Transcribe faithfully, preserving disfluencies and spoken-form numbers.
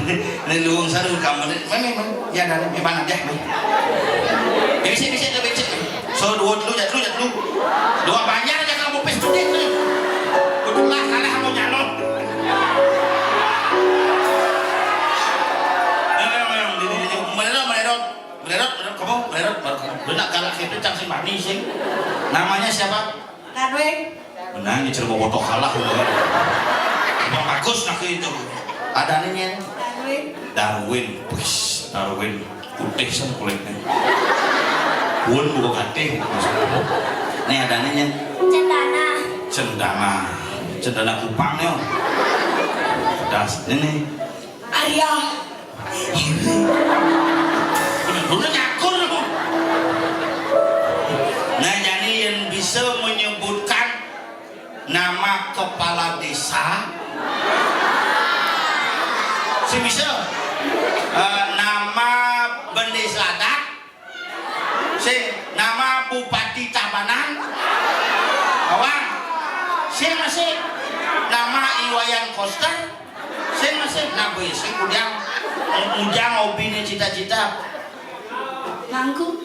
Ini luung saru kamu ni. Mami, mami. Ya, dah, di mana dia? Mami. Ya, bisa, bisa, bisa. So, dua dulu, ya dulu, ya dulu. Dua banyak aja kamu pes tu, deh. Betulah kalah mau nyalon. Ayo, ayo, ayo. Di, di, di. Melerot, melerot. Melerot, melerot, kamu melerot, baru kamu. Lu nak galak itu, cang sing manis, sing. Namanya siapa? Darwin. Menang, ya, cerita botoh kalah, gitu kan. Emang bagus, nak itu. Ada nih, Nyen. Darwin. Darwin. Wis, Darwin. Putih sama kulitnya. Pun buka katih. Nih, ada nih, Nyen. Cendana. Cendana. Cendana Kupang, yo. Das, ini. Arya. Bener-bener nyakur lu. Nah, jadi yang bisa menyebutkan nama kepala desa, sing bisa, eh, nama bendesa adat, sing nama Bupati Tabanan, awang, sing masih nama Iwayan Koster, sing masih nabi, sing ujang, ujang hobi nih cita-cita. Mangku.